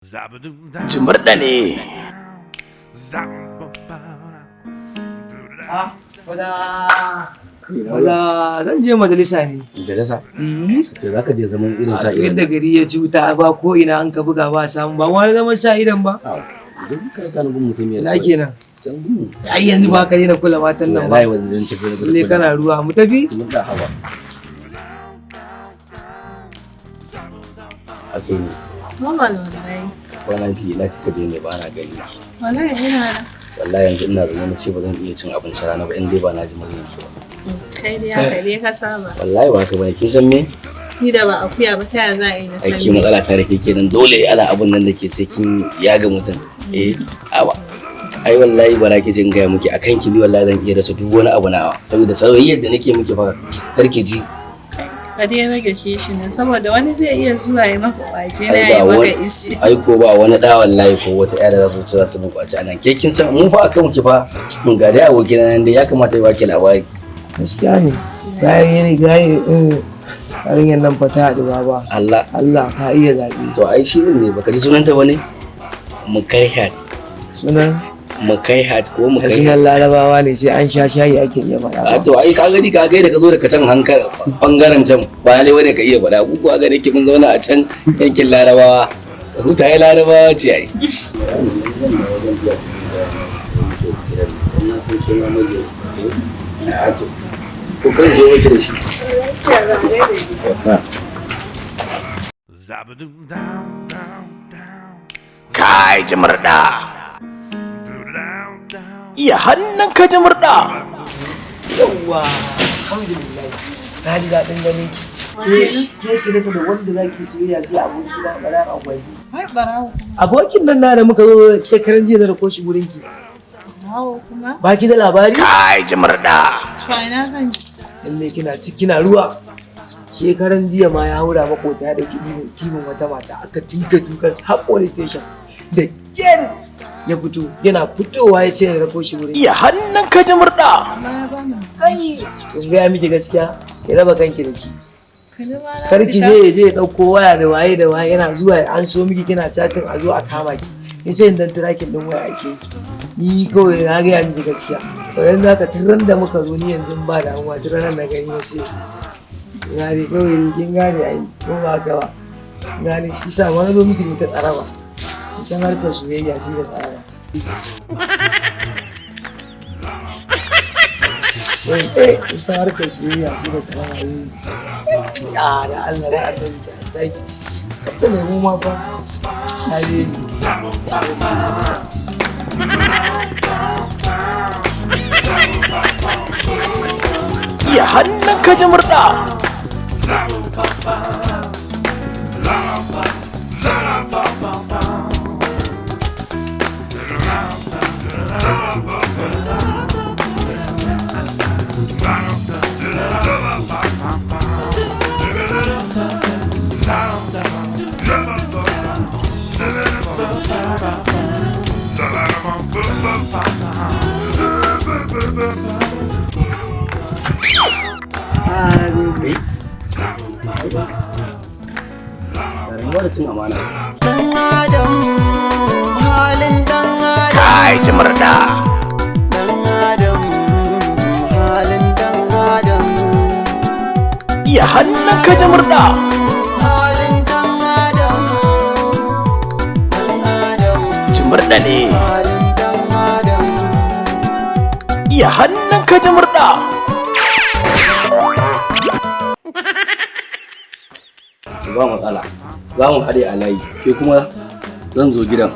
Jimurɗa ne. Ah, wala. Wala, zan je majalisa ne. Majalisa? Eh. To za ka je zaman irin sa A to yadda gari ya cuta ba ko ina an ka buga ba samu ba wani zaman sa idan ba. Idan ka gano gun mutum ya Ina kenan. Can gun. Ai yanzu ba ka daina kula matan nan ba. Wallahi wani zan tafi da Lalle kana ruwa mu tafi. Mun da hawa. Ake ne. Normal wallahi. Kwana biyu na kika je ne ba na gani ki. Wallahi ina nan. Wallahi yanzu ina zaune na ce ba zan iya cin abinci rana ba in dai ba na ji muryar ki ba. Kai dai haka dai ka saba. Wallahi ba haka bane, kin san me? Ni da ba akuya ba ta yaya za a yi na Aiki sani. matsala ta da ke kenan, dole ala abun nan da ke sai kin yaga mutum. Eh, awa. Ai wallahi bara ki jin gaya miki akan ki, ni wallahi zan iya rasa duk wani abu nawa saboda soyayyar da nake miki fa kar ki ji. Ka dai rage kishin nan saboda wani zai iya zuwa ya maka kwace na Ai ya ba maka wani ishi. ai ko ba wani da wallahi ko wata yara za su wuce za su mun kwace anan. Ke kin san mu fa akan ki fa mun ga dai abokin nan dai ya kamata ya baki labari. Gaskiya ne. Gaye ne gaye yarinyar nan fa ta haɗu baba. Allah. Allah ka iya zaɓe. To ai shi ne baka ji sunanta ba ne? Mukaihat. Sunan? Mukaihat ko Ai, Mukaihat. sunan Larabawa ne sai an sha shayi ake iya faɗa. A to ai ka gani ka ga da ka zo daga can hankali bangaren can ba lalle bane ka iya faɗa, ku kuwa ga da mun zauna a can yankin Larabawa. Huta ya Larabawa ce ai. Ko kan zo miki da shi. Kai jimurɗa. Iya hannunka jimurɗa. Yawwa, alhamdulillah. Na ji daɗin ganin ki. Ke ki rasa da wanda zaki soyayya sai aboki na bara agwagi. Wai barawo kuma. Abokin nan na da muka zo shekaran jiya da rako shi gurin ki. Barawo kuma. Ba ki da labari? Kai jimurɗa. To ina zan je. Lalle kina ci kina ruwa. Shekaran jiya ma ya haura makota ya dauki ɗibin wata mata aka tinka dukan har police station. Da ƙyar ya fito, yana fitowa ya ce ya rako shi gurin. Iya hannunka jimurɗa. Amma ya bani. Kai, to gaya miki gaskiya, ki raba kanki da shi. Tuni ma na Kar ki fita. je ya je ya ɗauko waya da waye da waye yana zuwa an so miki kina chatting a zo a kama ki. Ni sai in dan tracking din waya ake. Ni kawai na gaya miki gaskiya. Wannan haka tun ran da muka zo ni yanzu ba damuwa, tun ranar na gani na ce gane kawai ni kin gane ai ko ba haka ba. Gane shi sa ma na zo miki da ta tsaraba. Kin san harkar soyayya sai da tsaraba. Eh, kin san harkar soyayya sai da tsaraba. Ya da Allah da Allah da zaki ci. Kada lemu ma fa. Sabe ni. Iya hannunka jimurɗa. Rayuwar cin amana. Kai jimurɗa. Iya hannunka jimurɗa. Jimurɗa ne. Iya hannunka jimurɗa. Ba matsala. Za mu haɗe a layi. Ke kuma zan zo gidan.